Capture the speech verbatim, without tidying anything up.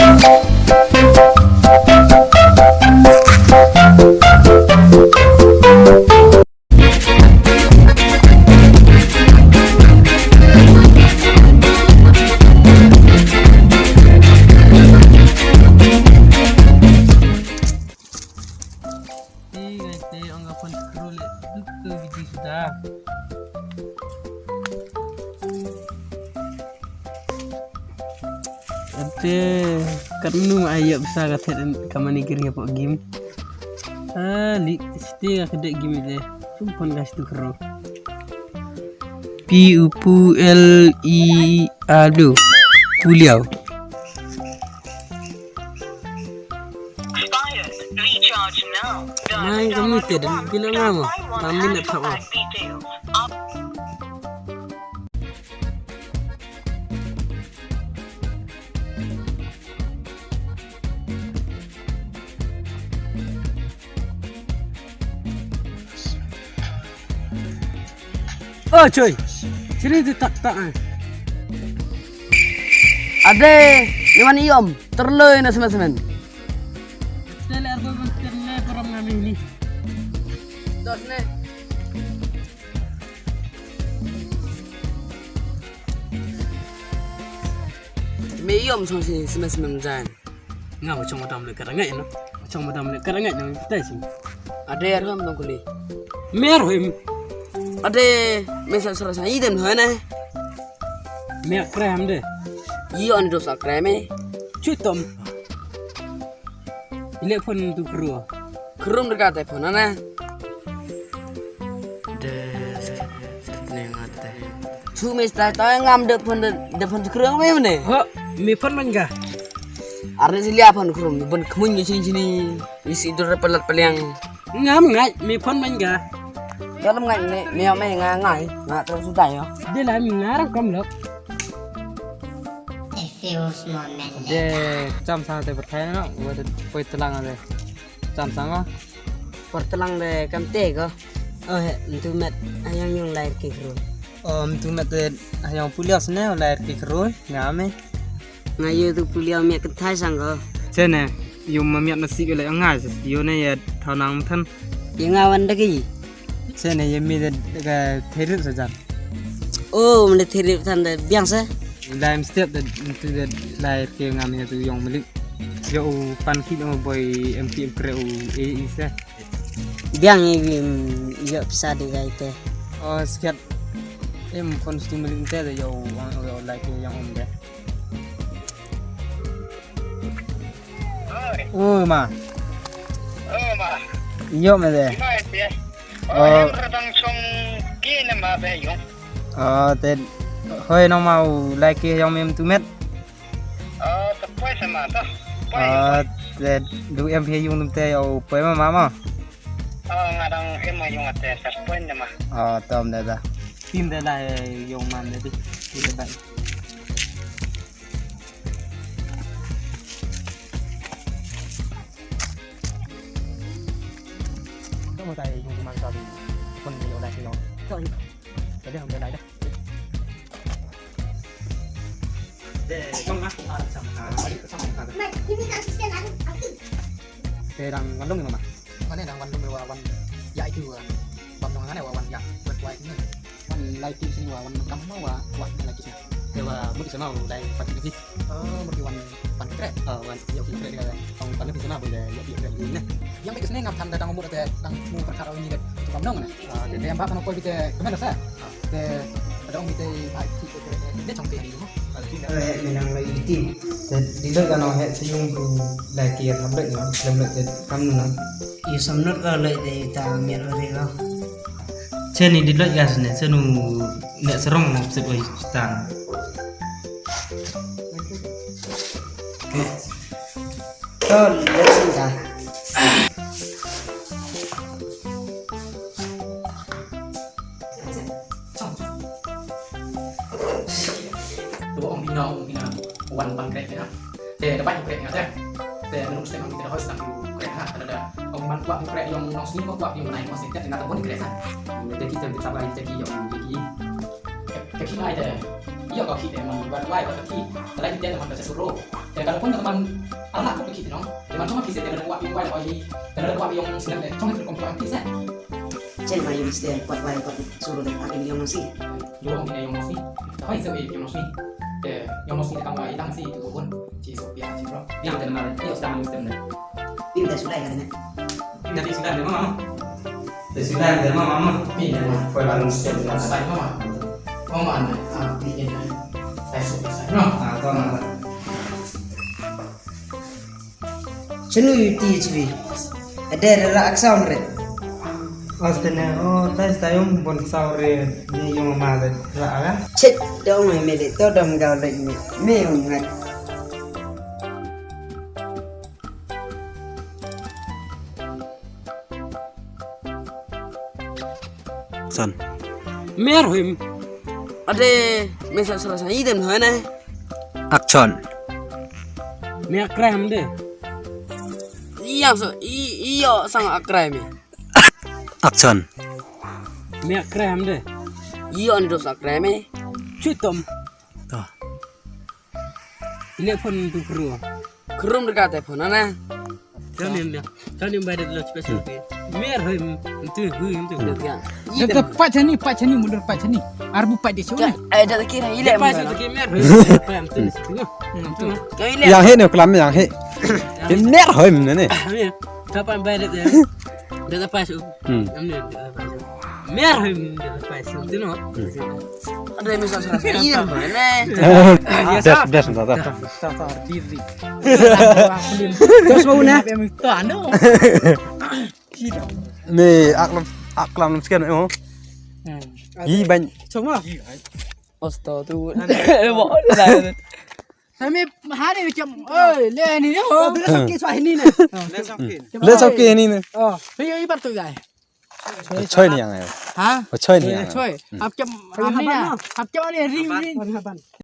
Ti ngai te ong ka pon kru le duk tu gidi suda. Ate katnu ai ïa bsa ka thet ka mani gir ïa pok gim. Ah, li sti ka kede gim le. Sum pon ka stu kru. P U P U L I A W. Puliau. Expired. Recharge now. Mai kamu te dan bila ngamo. Tamin na thabo. Oh, coy. Sini tu tak tak, eh. Ade, ni wan iom, terloi na semen-semen. Tele arbo ben tele korom ngami ni. Dos ne. Me iom song si semen-semen jan. Nga wa chong madam le karangai no. Chong madam le karangai no, tai si. Ade arham dong kuli. Me arham. Ade, me sa sara sa idem ho na. Me krem de. Io ni dosa krem eh. Chutom. Ile phone tu kru. Krum de kate phone na. De ne ngate. Chu me sta ta ngam de phone de, de phone kru me ne. Ho, me phone man ga. Arne si lia phone krum, ban khmun ngi chini chini. Isi dur palat paliang. Ngam ngai, me phone man ga. Dalam ngai me, me me nga ngai, nga terus sudah ya. Dia lah ngarang kam lok. A few moments later. De cham sa te pathai no, wa de poi telang de. Cham sa ngo. Por telang de kam te ko. Oh he, ntu met ayang yung lai ki kru. Oh, ntu met de ayang pulias ne lai ki kru, ngam eh. Nga yu tu pulias miat kethai sang ko. Sene, yu ma miat nasi ko le ngai, yu ne ya thaw nang than. Ya nga wan de ki. Sene, ya mi de ka therit sa jan. Oh, mle therit than de biang sa. Lai mstep de, tu de lai ke ngam ya tu yong mlik. Yo u pan ki no boy M P M kre u e i sa. Biang i, mm, yo pisa de gai te. Oh, sket. Em phone stu mlik te de yo, yo lai ke yong um de. Oi. Oh, ma. Oh, ma. Yo me de. Ma, eh. Oh, oh. Em ra dang chong ki ne ma be yong. Oh, te hoi no ma u lai ki yong me em tu met. Oh, te poi sa ma to. Poi. Oh, te du em phi yung te o poi ma ma ma. Oh, nga dang em ma yung ate sa poi ne ma. Oh, tom de da. Tim de la yung man de di. Tim de da. Kamu tai yung mang sa di. Pun ni oleh sino. Sorry. Jadi udah dah. Deh, kong ah. Sama, sama, sama. Mai, ini kan sistem aku. Aku. Te dang wan lum ma. Mane dang wan lum wa wan ya itu wa. Bam dong ngane wa wan ya. Buat wa itu. Wan lai tu sini wa wan kam ma wa wa lai tu sini. Te wa mut sama wa lai pat ni. Oh, mut wan pan kre. Oh, wan ya kre dia. Ong pan ni sama boleh ya kre ni. Yang baik sini ngam than dang mut te dang mu perkara ni tu bam dong ne. Ah, te yang ba kan ko bite kemen sa. Te ada ong bite ai ti te te chong te ni mo. Eh, minang lai iti. Te di doi ka no he se yung tu lai ki thap lai no, lem lai te kam nu na. Yu samnut ka lai te ta mial ri ka. Che ni di lai ka sne, che nu ne serong mo se oi stan. To le sing ka. Tu ong bina, ong bina wan pan krek na. Te da bai krek na te. Te menung stem ong te da hoi stem krek na. Te da ong man kwah krek yong nong sni kwah yong nai kwah stem te na ta bon krek na. Te ki te ta bai te ki yong te ki. Te ki nai te. Yo ko ki te man wan wai ko ki. Te lai te man te suro. Ka la pun ka man ala ko ki no. Ka man chong ki se ka la kwah pi wai oi. Ka la kwah pi yong snem de chong ki kom kwah ki se. Chen ma yung ste kwah wai kwah suru de akin yong si. Yong ki yong si. Ka pai se yong si. Te yong si ka wai dang si tu pun. Ci so pia ci bro. Yang te mar yo sdang stem de. Tim te sulai ka ne. Tim te sulai de mama. Te sulai de mama. Tim te mar. Koi barang stem de. Sai mama. Mama ne. Ah, tim te. Sai so sai no. Ah, to na. Shinu yu T H V. Ade re la aksaun re. Aste ne, oh, tai tai um bon saun re. Ni yung ma de la ala. Chet dong me le to dong gau le me. Me um ngat. Son. Mer him. Ade, me sa sa sa idem hana. Action. Me akrem de. Iya so, i iyo sang akrem. Action. Me akrem de. Iyo ni dos akrem. Chutom. To. Ile phone tu kru. Krum de kate phone na. Kami ya. Kami bayar dulu special fee. Mer hoi tu hu tu. Ya. Dah ke pat chani, pat chani, mundur pat chani. Arbu pat di sini. Ai dah kira ile. Pat chani kira mer hoi. Pat tu. Yang he ne kelam yang he. Mer hoi ne ne. Kapan bayar dia? Dah lepas. Hmm. Mer him de pai su tino. Ada mi sa sa. Iya mana? Best, best, tata. Tata diri. Terus mau na? Tano. Ni aklam aklam sekian oh. Hi ban. Cuma. Osto tu. Mau dah. Kami hari macam, oi, le ni ho. Bila sakit suah ini ne. Le sakit ini ne. Oh, yo ibar tu dai. Choi ni yang ayo. Ha? Choi ni yang. Choi. Ap jam ni na. Ap jam ni ring ring.